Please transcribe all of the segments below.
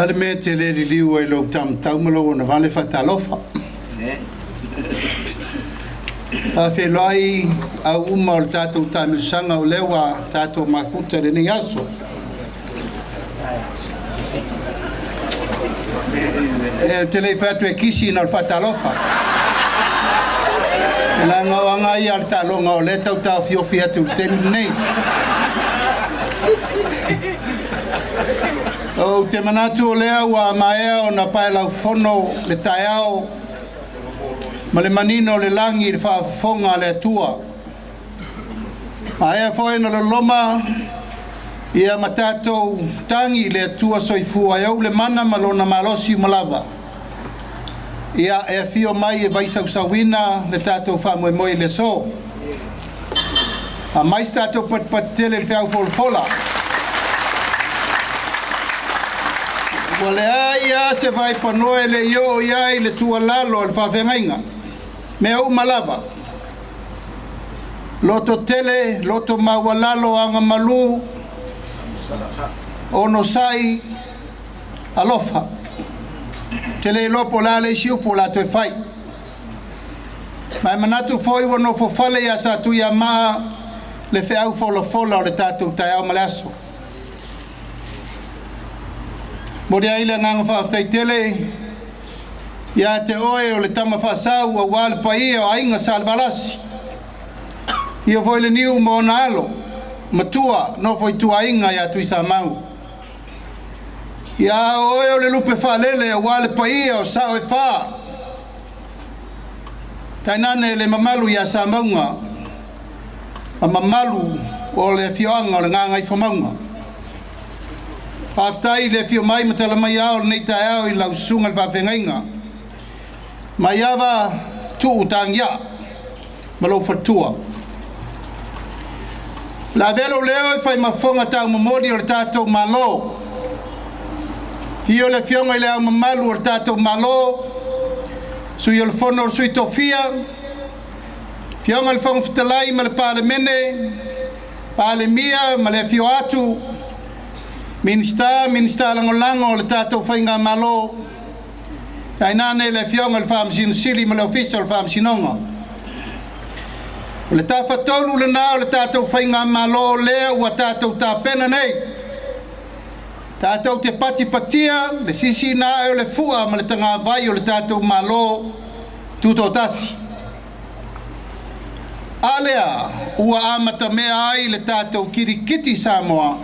A le mea e te le liliu ai i lou taumatau ma lou anavale faatalofa. Faafeiloai au uma o le tatou taamilosaga o lea ua tatou mafuta i lenei aso. Ou te le i fai atu e kisi na o le faatalofa. Leaga o aga ia a le taaloga o lea e tau taofiofi atu i le taimi lenei. Ou te manatu o lea ua maea ona paelaufono le taeao ma le manino o le lagi i le faafofoga a le Atua. Maea foi ona loloma ia ma tatou tagi i le Atua soifua e ou le mana ma lona malosi uma lava. Ia e afio mai e vaisausauina le tatou faamoemoe i le aso. Aumai se tatou patupatu tele i le feau folafola. Ua leai lava se vaipanoa e le i oo i ai le tuualalo a le faafeagaiga. Mea uma lava. Loto tele, loto maualalo, agamalu, onosai, alofa. Ou te le iloa po o le a le isi upu o le a toe fai. Ma e manatu foi ua nofo fale ia Satuiamaa le feau folafola o le tatou taeao ma le aso. Momoli ai le agaga faafetai tele ia te oe o le tama faasau aua le paia o aiga Salevalasi. Ia foi le niu ma ona alo, matua nofo i tuaiga ia Tuisamau. Ia oe o le lupe faalele aua le paia o sao e fa. Tainane le mamalu ia Samauga. Ma mamalu o le afioaga o le Gagaifomauga. Faafetai i le afio mai ma tala mai ao lenei taeao i lau susuga i le faafeagaiga Maiava Tuu Tagia ma lou faletua. O le a avea lou leo e fai ma fofoga taumomoli o le tatou Malo. Afio le Afioga i le Ao Mamalu o le tatou Malo, Sui o le Fono o Sui Tofia, Afioga i le Fofoga Fetalai ma le Palemene, Palemia ma le afio atu, Minisita, Minisita Lagolago o le tatou Faigamalo, tainane le Afioga i le Faamasino Sili ma le Ofisa o le Faamasinoga. O le tafatolu lena o le tatou Faigamalo lea ua tatou tapena nei, tatou te patipatia le sisina ae o le fua ma le tagavai o le tatou Malo Tutoatasi. A lea ua amatamea ai le tatou kirikiti Samoa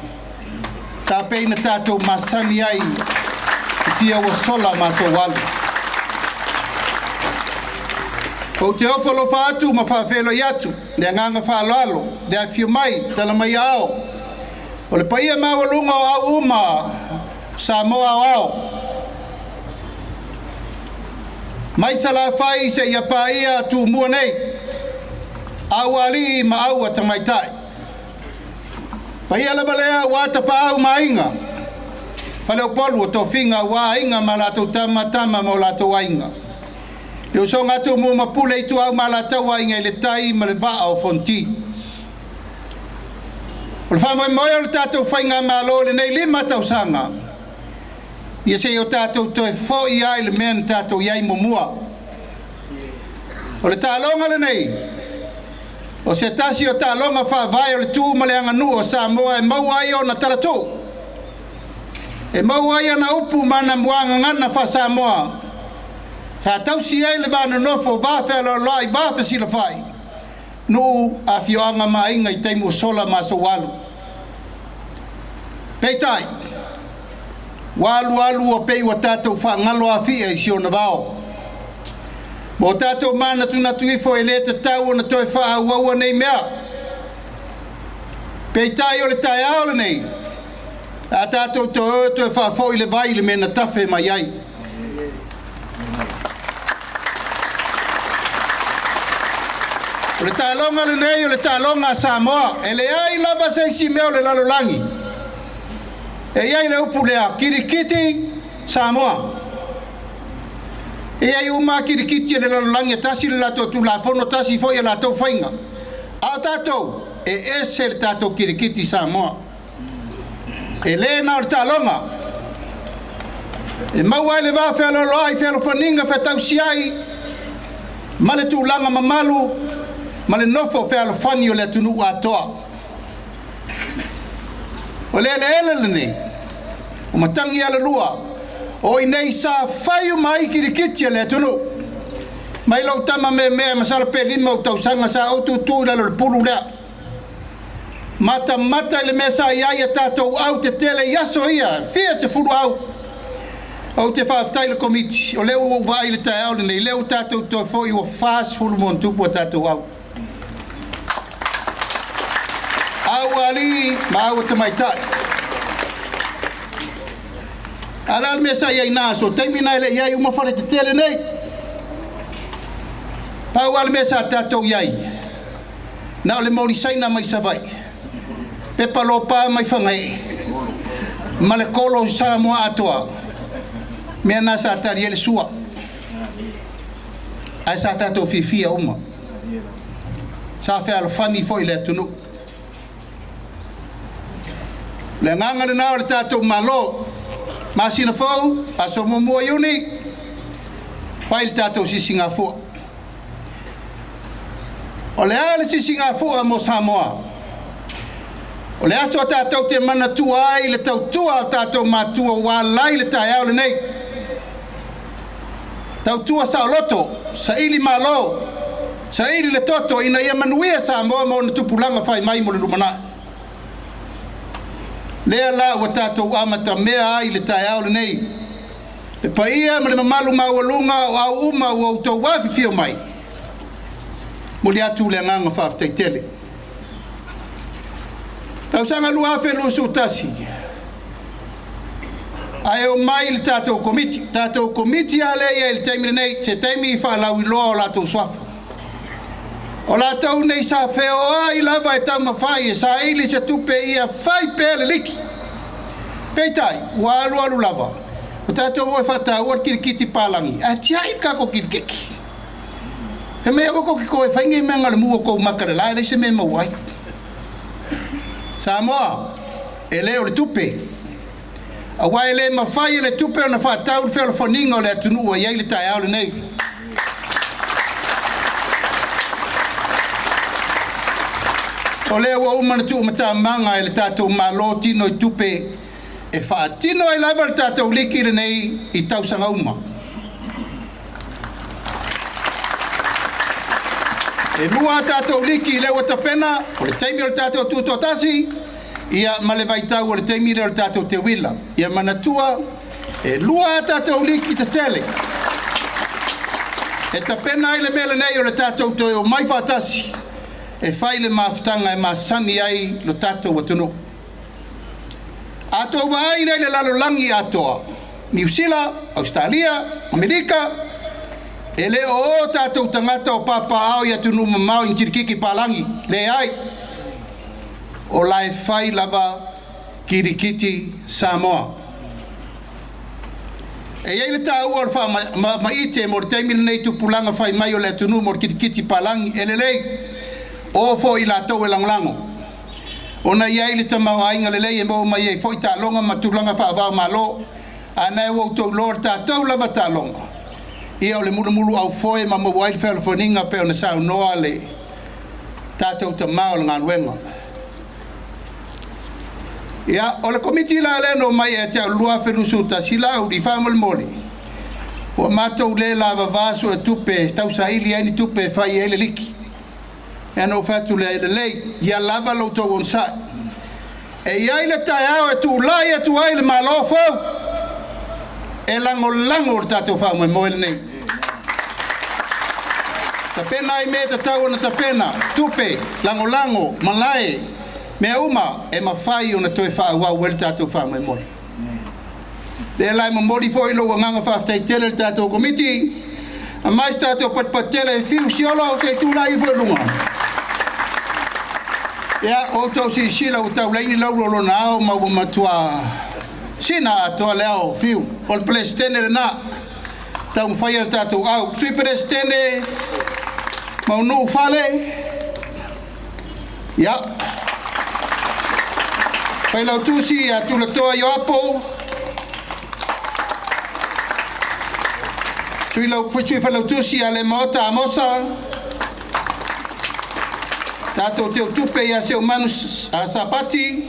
sa pei na tatou masani ai i tia ua sola matou alu. Ou te ofo alofa atu ma faafeiloai atu le agaga faaaloalo le afifio mai tala mai ao o le paia maualuga o au uma Samoa aoao mai Salafai seia paia Tumua nei, aualii ma aua tamaitai. Paia lava lea ua tapaau ma aiga, Faleupolu o tofiga ua aiga ma latou tama, tama ma o latou aiga. Le usoga a Tumua ma Pule, Ituau ma Alataua, Aiga i le Tai ma le Vaa o Fonoti. O le faamoemoe o le tatou Faigamalo i lenei 5 tausaga, ia se i o tatou toe foi ai le mea na tatou i ai muamua. O le taaloga lenei, o se tasi o taaloga faavae o le tu ma le aganuu o Samoa e maua ai ona talatuu, e maua ai ana upu ma ana muagagana faa-Samoa, sa tausi ai le va nonofo, va fealoaloai, va fesilafai, nuu, afioaga ma aiga i taimi ua sola ma aso ua alu. Peitai, ua alu alu ua pei ua tatou faagalo afia i si ona vao. Ma o tatou manatunatu ifo e le tatau ona toe faaauaua nei mea. Peitai o le taeao lenei, a tatou toe o toe faafoi le vai i le mea na tafe mai ai. O le taaloga lenei o le taaloga a Samoa, e leai lava se isi mea o le lalolagi. E i ai le upu lea, kirikiti Samoa. E i ai uma kirikiti e le lalolagi e tasi le latou Tulafono, tasi foi e latou faiga. A o tatou, e ese le tatou kirikiti Samoa. E le na o le taaloga. E maua ai le va fealoaloai, fealofaniga, featausiai, ma le tulaga mamalu, ma le nofo fealofani o le atunuu atoa. O le eleele lenei, o matangi alalua, o i nei sa fai uma ai kirikiti a le atunuu. Mai lou tama meamea masalo pe 5 ou tausaga sa ou tutu i lalo o le pulu lea. Matamata i le mea sa i ai a tatou au tetele i aso ia, fia 10 au. Ou te faafetai i le komiti, o lea ua ou vaai i le taeao lenei, lea ua tatou toe foi ua 40 ma ona tupu a tatou au. Au alii ma au tamaitai. A la le mea sa i ai na aso, taimi na e le i ai uma fale tetele nei. Pau lava le mea sa tatou i ai, na o le molisaina mai Savaii, pepa lopa mai Whangai, ma le kolo i Samoa atoa, mea na sa tali ai le sua. Ae sa tatou fiafia uma. Sa fealofani foi le atunuu. Le agaga lena o le tatou Malo, masina fou, aso 1 Iuni, fai le tatou sisigafua. O le a le sisigafua mo Samoa? O le aso a tatou te manatua ai le tautua o tatou matua ua alai le taeao lenei. Tautua saoloto, saili malo, saili le toto ina ia manuia Samoa ma ona tupulaga fai mai mo le lumanai. Lea la ua tatou amatamea ai le taeao lenei. Le paia ma le mamalu maualuga o au uma ua outou afifio mai, momoli atu le agaga faafetai tele. Tausaga 2021, ae o mai le tatou komiti. Tatou komiti a lea e i ai i le taimi lenei, se taimi faalauiloa o latou suafa. O latou nei sa feoai lava e taumafai e saili se tupe ia fai pea le liki. Peitai, ua alualu lava, o tatou o e faataua le kirikiti palagi, ae tiai le tatou kirikiti. He mea ua kou te toe fai nei mea na le mu o kou maka le lae, leai se mea e maua ai. Samoa, e le o le tupe. Aua e le mafai e le tupe ona faatau le fealofaniga o le atunuu ua i ai le taeao lenei. O lea ua uma ona tuumatamaga e le tatou Malo tino i tupe e faatino ai lava le tatou liki lenei i tausaga uma. E lua a tatou liki lea ua tapena, o le taimi o le tatou tutoatasi, ia ma le vaitau o le taimi lea o le tatou teuila. Ia manatua, e lua a tatou liki tetele e tapena ai le mea lenei o le tatou toe omai faatasi e fai le mafutaga e masani ai lo tatou atunuu. A tou vaai lea i le lalolagi atoa, Niu Sila, Ausetalia, Amerika, e le o o tatou tagata o papaao i atunuu mamao i kirikiti palagi, leai. O la e fai lava kirikiti Samoa. E i ai le taua o le faamaite mo le taimi lenei tupulaga fai mai o le atunuu mo le kirikiti palagi e lelei, o foi i latou e lagolago. Ona i ai le tamaoaiga lelei e maua mai ai foi taaloga ma tulaga faava-o-Malo, a na ua outou iloa o le tatou lava taaloga, ia o le mulumulu aufoe ma maua ai le fealofaniga pei ona saunoa le tatou tama o le galuega. Ia, o le komiti la lea na omai ia te au i le 2021, Laauli, faamolemole, ua matou le lavava suetupe e tausaili ai ni tupe e fai ai le liki. Ia ona ou fai atu lea, e lelei, ia lava lo outou onosai. E i ai le taeao e tulai atu ai le Malo fou e lagolago le tatou faamoemoe lenei. Tapena ai mea e tatau ona tapena, tupe, lagolago, malae, mea uma e mafai ona toe faaauau ai le tatou faamoemoe. Lea la e momoli foi lou agaga faafetai tele i le tatou komiti, aumai se tatou patupatu e fiu siolo se i tulai ifo i luga. Ia, outou silasila ua taulaigi lau o lona ao ma ua matua sina atoa le ao fiu. O le Peresetene lena, taumafai le tatou au. Sui Peresetene, Maunuu Fale, ia, Failautusi ia Tulatoa Ioapo, Sui Failautusi ia Lemaota Amosa, tatou Teutupe ia Seumanu Sapati,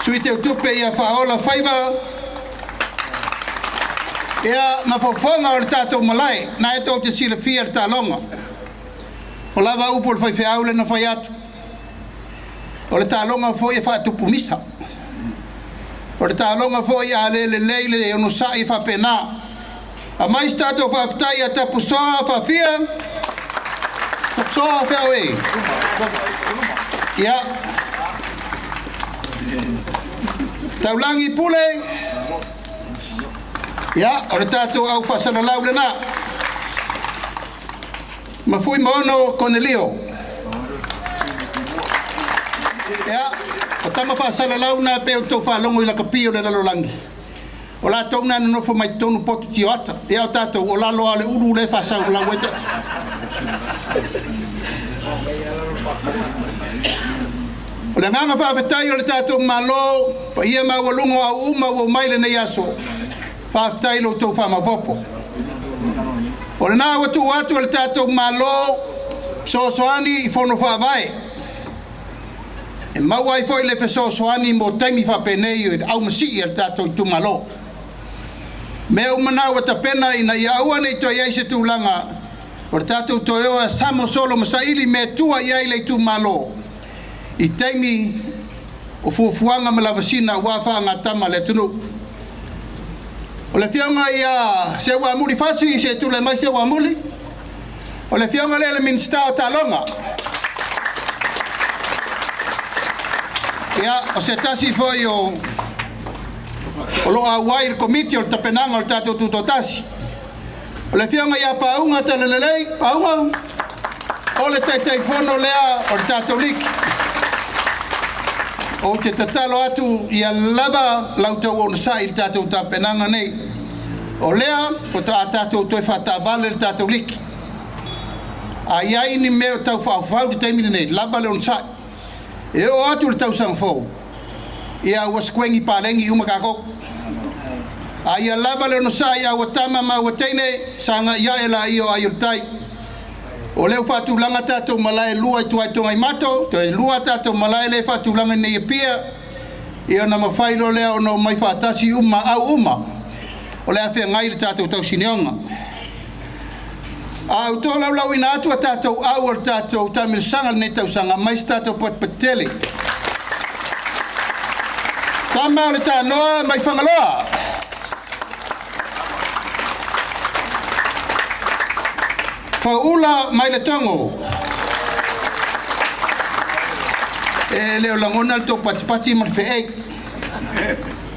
Sui Teutupe ia Faaola Faiva, ia ma fofoga o le tatou malae, na e tou te silafia le taaloga. O lava upu o le faifeau le na fai atu. O le taaloga foi e faatupu misa. O le taaloga foi a le lelei le onosai e faapena. Aumai se tatou faafetai ia Tapusoa Faafia. Tapusoa fea oe. Ia. Taulagi Pule. Ia, o le tatou au faasalalau lena. Mafui Maono Konelio. Ia, o tama faasalalau na pe o tou faalogo i lakapi o le lalolagi. O latou na nonofo mai totonu potu tioata. Ia o tatou o lalo a le ulu le faasalalau ai tasi. O le agaga faafetai o le tatou Malo, paia maualuga o au uma ua omai lenei aso, faafetai lo outou faamaopoopo. O lena ua tuu atu e le tatou Malo fesoasoani i fono faavae. E maua ai foi le fesoasoani mo taimi faapenei o le aumasii a le tatou itumalo. Mea uma na ua tapena ina ia aua ne i toe i ai se tulaga o le tatou toe o e samo solo ma saili mea e tua i ai le itumalo i taimi o fuafuaga ma lavasina aua faagatama a le atunuu. O le afioga ia Seuamuli Fasi, se i tulai mai Seuamuli. O le afioga lea le Minisita o Taaloga. Ia, o se tasi foi o o loo auai le Komiti o le tapenaga o le tatou Tutoatasi. O le afioga ia Pauga Talalelei Pauga, o le Taitaifono lea o le tatou liki. Ou te tatalo atu ia lava lau onosai i le tatou tapenaga nei. O lea faatoa tatou toe faataavale le tatou liki. A i ai ni mea o tau faaufau i le taimi lenei, lava le onosai. E oo atu le tausaga fou, ia ua sikuegi palegi uma tatou. A ia lava le onosai a ua tama ma ua teine, sagai ae laia o ai o le tai. O lea ua faatulaga tatou malae e lua i tua i Togaimato, toe lua tatou malae lea e faatulaga nei e Apia, ia ona mafai loa lea ona omai faatasi uma au uma o le a feagai le tatou tausinioga. A ou tolaulauina atu a tatou au o le tatou taamilosaga lenei tausaga, mai se tatou patipati tele. Tama o le Tanoa mai Fagaloa. Fauula mai le Togo. E le o lagona le tou patipati ma le feei.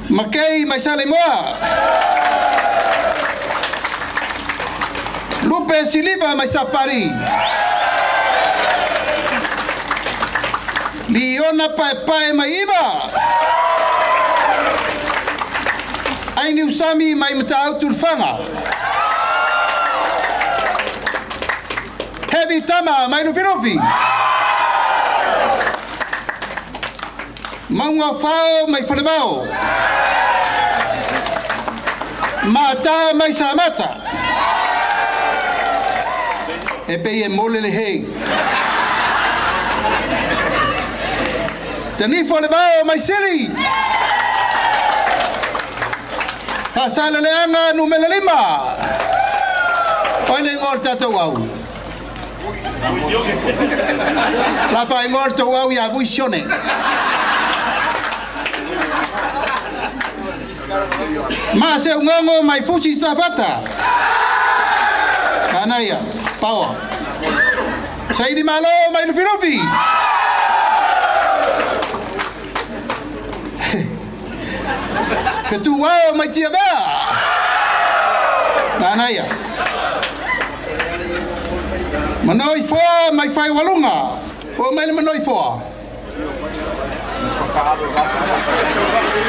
Makei mai Saleimoa. Lupe Siliva mai Sapari. Liona Paepae mai Iva. Aini Usami mai Matautu Lefaga. Heavy Tama mai Lufilufi. Maunga Fao mai Falevao. Mata mai Samata. E pei e mole le hei. Tanifo le vao mai Sili. Faasaleleaga numera 5. O le igoa o le tatou au. La faaigoa le tou au ia Vuisione. Ma se ungongo mai Fusi Safata. Manaia, power. Saili Malo mai Lufilufi. Fetuao mai Tiavea. Manaia. Manoi Foa mai Faiualuga. O mai le Manoi Foa.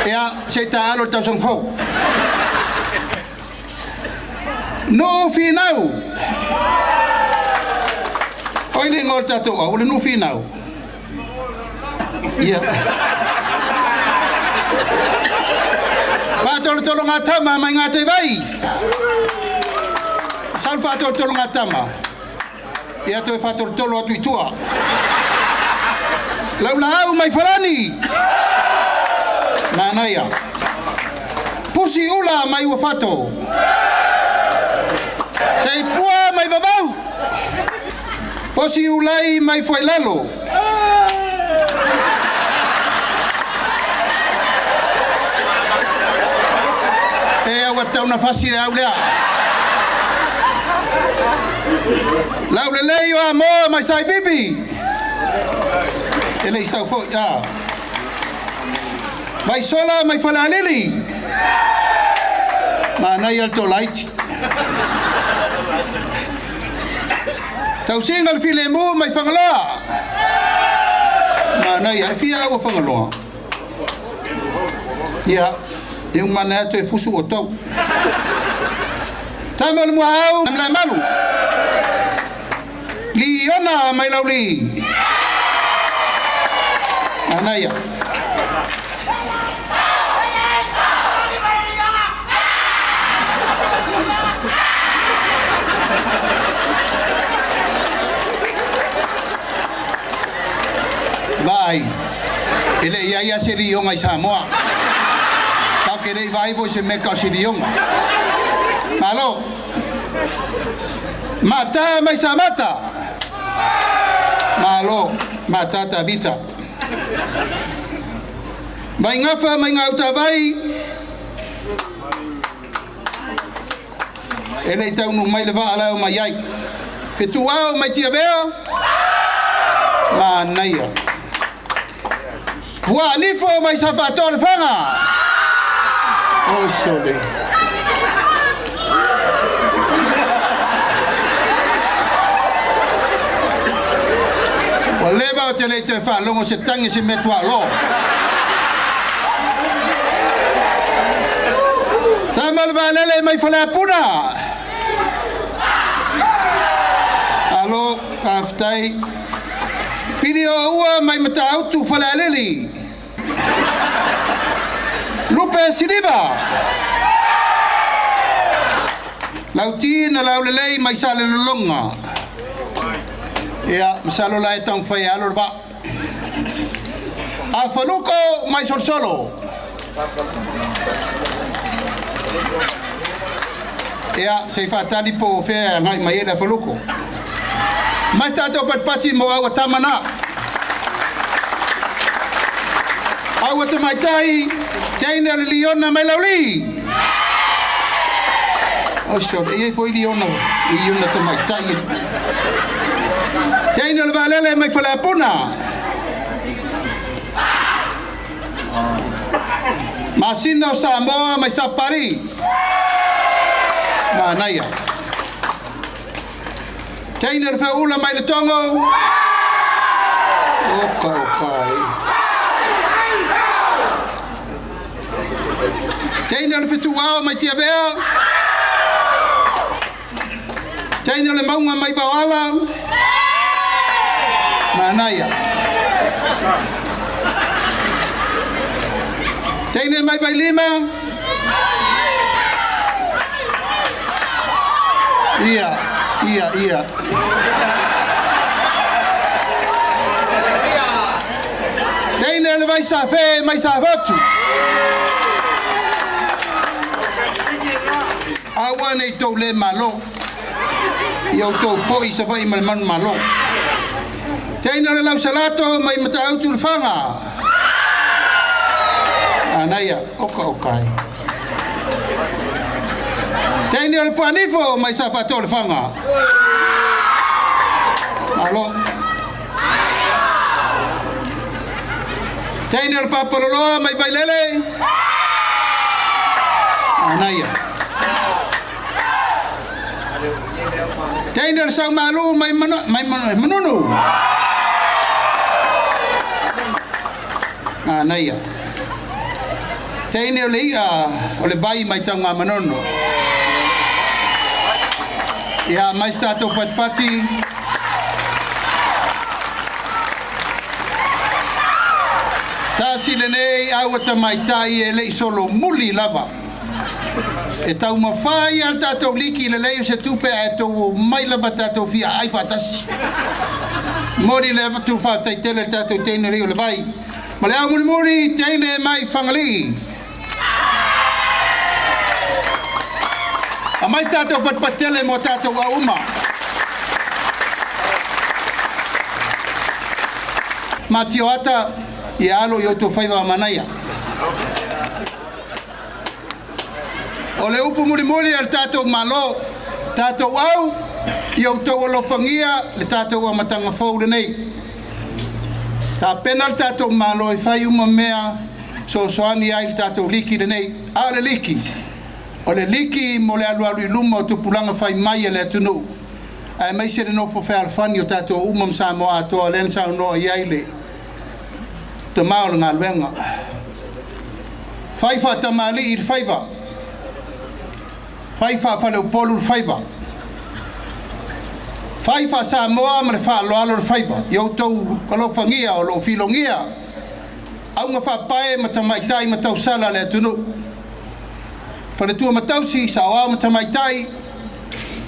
Ia, se i taalo le tausaga fou. Nuu Finau. O le igoa o le tatou au, o le Nuu Finau. Ia. Faatolotolo ngā tama mai ngā te vai. Sau le faatolotolo ngā tama. Ia toe faatolotolo atu i tua. Laulaau mai Falani. Manaia. Pusi ula mai Uafato. Teipua mai Vavau. Posi ulai mai Fuailalo. E au tau na fasi le au lea. Lau lelei o Amoa mai Sai Bibi. E le i sau foi. Ah. Mai Sola mai Falealili. Manaia le tolaiti. Tausiga le filemu mai Fagaloa. Manaia, e fia au Fagaloa. Ia, e umana atu e fusu o tau. Tama o le muaau, malu. Liona mai Lauli. Manaia. Vai. E le ia ia se lionga i Samoa. Tau ke rei vai voi se meka o se lionga. Malo. Mata mai Samata. Malo. Mata Tavita. Mai ngafa mai ngā utavai. E le taunu mai le vaa lao mai ai. Fetuao mai Tiavea. Manaia. Puanifo mai Safaatoa Lefaga. Oi sole. Ua leva ou te le i toe faalogo se tagi se mea tuaolo. Tama le valele mai Faleapuna. Alo, faafetai. Pili o ua mai Matautu Falealili. Lupe Siliva. Lauti na laulelei mai Salelologa. Ia, masalo la e taumafai e alo le vaa. Afaluko mai Solosolo. Ia, se i faatali po o fea e agai mai ai le Afaluko. Mai se tatou patipati mo aua tama na. Aua tamaitai, teine o le liona mai Laulii. Oi sole, e i ai foi liona, liona tamaitai e Teine o le valele mai Faleapuna. Masina o Samoa mai Sapari. Manaia. Teine o le feula mai le Togo. Oka oka e. Teine o le fetuao mai Tiavea. Teine o le maunga mai Vaoala. Manaia. Teine mai Vailima. Ia, ia, ia. Teine o le Vaisafe mai Safotu. Aua nei tou le malo. Ia outou foi i Savaii ma le manumalo. Teine o le Lausalato mai Matautu Lefaga. Anaia, oka oka e. Teine o le Puanifo mai Safaatoa Lefaga. Malo. Teine o le Papaloloa mai Vailele. Anaia. Teine o le Saumalu mai Manunu. Manaia. Teine o le ia o le vai mai Tanugamanono. Ia, mai se tatou patipati. Tasi lenei aua tamaitai e le i solomuli lava. E taumafai lava le tatou liki i le leai o se tupe ae tou omai lava tatou fiaai faatasi. Momoli le avatu faafetai tele i le tatou teine alii o le vai. Ma le au mulimuli, teine mai Fagalii. Aumai se tatou patipati tele mo tatou au uma. Matio ata, ia alo i outou faiva a manaia. O le upu mulimuli a le tatou Malo, tatou au, ia outou alofagia le tatou amataga fou lenei. Tapena le tatou Malo e fai uma mea soasoani ai le tatou liki lenei. A o le liki, o le liki mo le alualu i luma o tupulaga fai mai a le atunuu, aemaise le nofo fealofani o tatou uma ma Samoa atoa, lea na saunoa i ai le tama o le galuega. Fai faatamalii le faiva, fai faafaleupolu le faiva, fai faasamoa ma le faaaloalo le faiva. Ia outou alofagia o lo o filogia auga faapae ma tamaitai ma tausala a le atunuu. Faletua ma tausi, saoao ma tamaitai,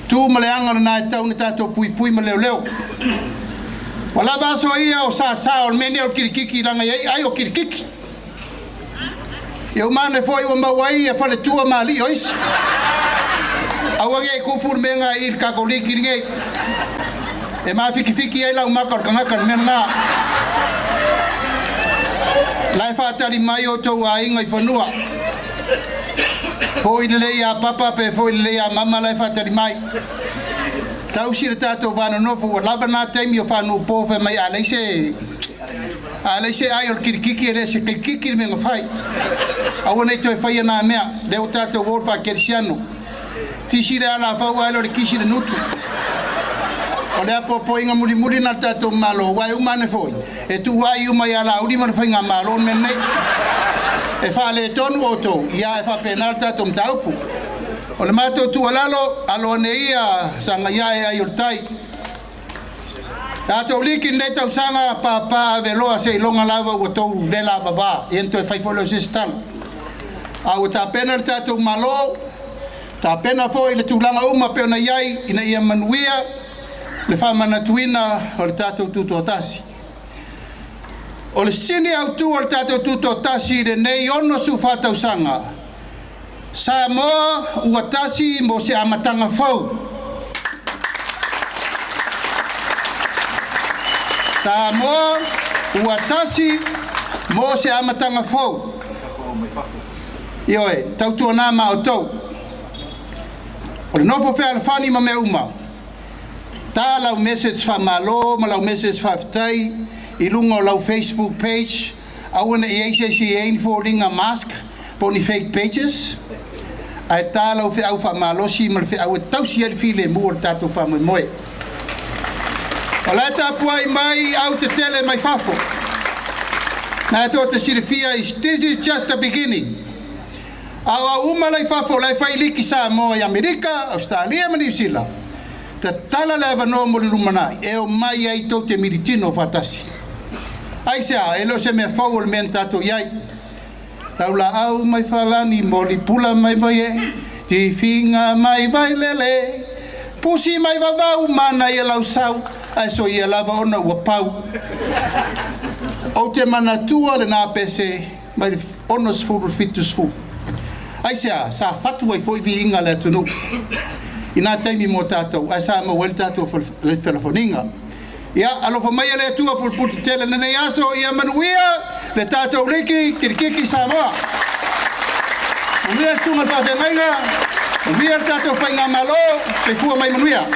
tu ma le aga lena e tau na tatou puipui ma leoleo. Ua lava aso ia o sasa o le mea nei o le kilikiki leaga e i ai ai o kilikiki. Ia uma ane foi ua maua ai ia faletua ma alii o isi. Aua nei kupu le mea lena i le tatou liki lenei. E mafikifiki ai laumaka o le tagata le mea lena. La e faatali mai outou aiga i fanua. Foi lelei ia papa pe foi lelei ia mama la e faatali mai. Tausi le tatou va nonofo ua lava na taimi o faanuupo fai mai a leai se A leai se ai o le kilikiki, e le o se kilikiki le mea na fai. Aua ne i toe faia na mea, lea ua tatou o i le faakerisiano. Tisi le alafau ae le o le kisi le gutu. O le apoapoaiga mulimuli lena a le tatou Malo, aua e uma ane foi, e tuuai uma ia Laauli ma le Faigamalo le mea lenei. E faaletonu outou, ia ae faapena le tatou mataupu. O le matou tuualalo, alo ane ia sagai ae ai o le tai. Tatou liki i lenei tausaga, papa aveloa seiloga lava ua tou le lavava, ia ona toe fai foi lea o se isi tala. A ua tapena le tatou Malo, tapena foi le tulaga uma pei ona i ai ina ia manuia le faamanatuina o le tatou Tutoatasi. O le sini autu o le tatou Tutoatasi i lenei 64 tausaga, Samoa ua tasi mo se amataga fou. Samoa ua tasi mo se amataga fou. Ioe, tautuana ma outou. O le nofo fealofani ma mea uma, ta lau message faamalo ma lau message faafetai i luga o lau Facebook page, aua ne i i ai se isi e i ai ni foliga mask po o ni fake pages, ae ta lau feau faamalosi ma le feau e tausi ai le filemu o le tatou faamoemoe. O la e tapuai mai au tetele mai fafo. Na e tou te silafia, this is just the beginning. A o au uma la i fafo la e fai liki Samoa i Amerika, Australia ma Niu Sila, tatala le avanoa mo le lumanai e omai ai tou te militino faatasi. Aisea? E le o se mea fou o le mea na tatou i ai. Laulaau mai Falani, moli pula mai Vaiee, tifiga mai Vailele, pusi mai Vavau, manaia lau sau, ae soia lava ona ua pau. Ou te manatua lena pese mai le 60 70. Aisea? Sa fatu ai foi viiga o le atunuu i na taimi mo tatou, ae sa maua ai le tatou felafoniga. Ia alofa mai e le Atua pulepuletetele lenei aso, ia manuia le tatou liki kilikiki Samoa. Manuia le susuga i le faafeagaiga, manuia le tatou Faigamalo, soifua mai manuia.